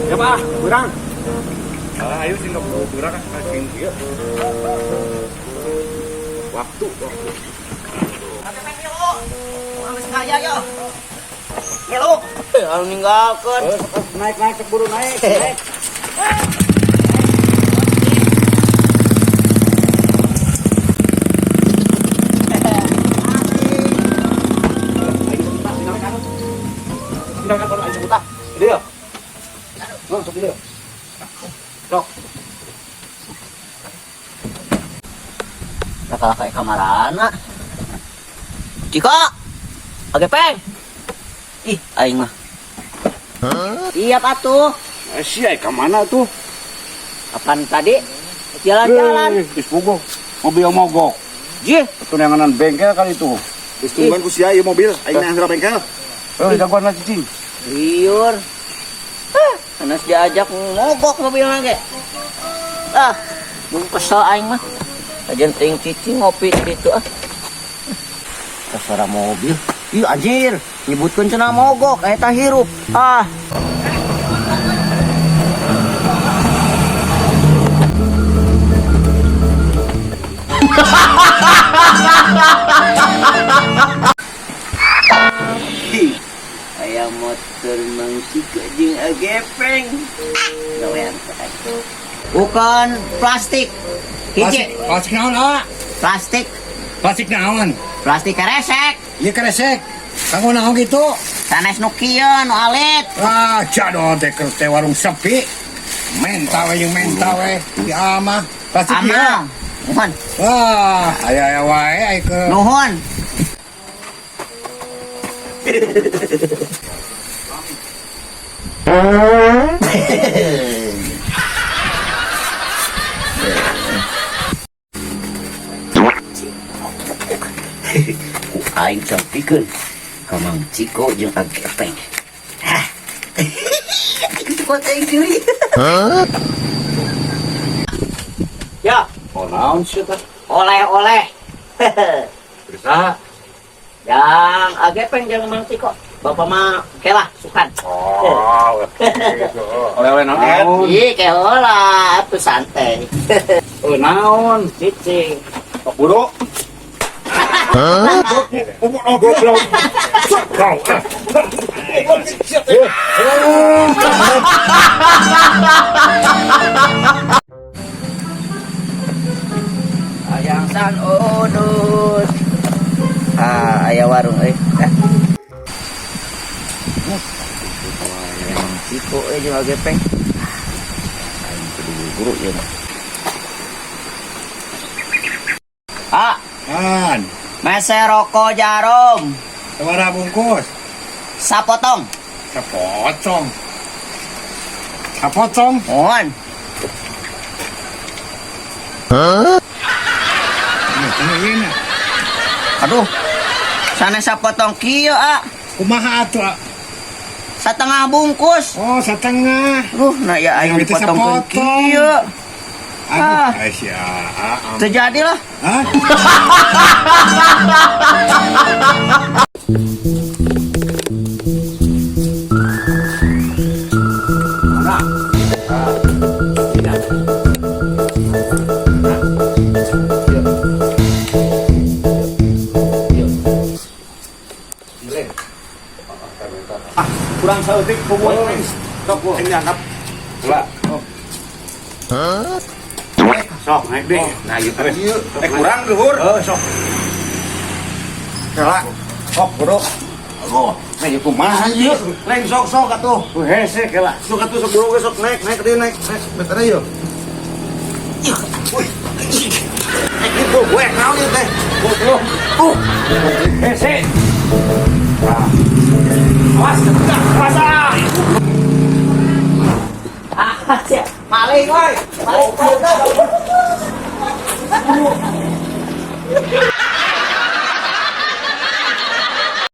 Ya Pak, kurang. Ah, ayo sih nggak kurang kan sing ieu. Waktu, waktu. Geus kaya yo. Ngilu. Anu ninggalkeun. Naik, naik, keburu naik, naik. Dia. Sok dia. Sok. Kalah kayak kamarana. Ciko. Oke, Peng. Ih, aing mah. Siap atuh. Eh, si ai ka mana tuh? Kapan tadi? Jalan-jalan. Eh, geus mogok. Mobil mogok. Jih, Tunanganan bengkel kali itu. Geus tungguan ku sia ieu mobil, aing nang bengkel. Eh, jagoan lah cicing. liur. Hah, anas diajak mogok mobilna ge. Ah, belum kesel aing mah. Kajian ting cicing ngopi di ditu ah. Suara mobil. Ih anjir, nyebutkeun cenah mogok eta hirup. Ah. Aya motor Mang Ciko jeung Agepeng. Gawean teh. Bukan plastik. Hiji, Plastik naon, ah? plastik, Plastik naon? plastik keresek. Ieu keresek. Kanggo naon gitu? Sanes nu kieu nu alit. Ah, jadol teh keur teh warung sepi. Menta we jeung menta we. Di amah. Plastik ieu. Amal. Nuhun. Wah, aya aya wae ai ke. Nuhun. Ku aing campikeun ka Mang Ciko jeung Agepeng. Hah. Ciko teh deui. Ya, Oh, naon sih teh? oleh-oleh. Bisa. Yang Agepeng jeung Mang Ciko. Bapak mah kelah sukan. Oh, gitu. Oleh-oleh naon? Ih, kelah atuh santai. Oh, naon? Cicing. Pak buru. Oh, goblok. Kau. Ayang san udut. Ah, aya warung euy. Eh. Mang Ciko euy jeung Agepeng. Aing kudu guru ieu mah. Ah, An, mese rokok jarum sabaraha bungkus? sapotong. Sapotong. Sapotong. Mohon. Ini. Aduh. Sanes sapotong kieu ah. Kumaha atuh? Ah? Satengah bungkus. Oh, setengah. Duh, nah ya aing Yang itu dipotongkeun sapotong. kieu. Aduh, Ah. ai sia. Terjadi lah. Hah? Ah, kurang saeutik kubuat neng. Sok, ini diangkat. Lah. Sok, naik deh. Nah, ieu teh. Eh kurang luhur. Oh, sok. Kela. Sok, bro. Oh, nah ieu kumaha ieu? Lain sok-sok atuh. Tuh hese kela. Sok atuh sok buru ge sok naik, naik deui naik. Naik beter ieu. Wih. Eh, itu gue naon ieu teh? Goblok. Hese. Awas, awas ah. Ah, sia. Maling oi. Maling.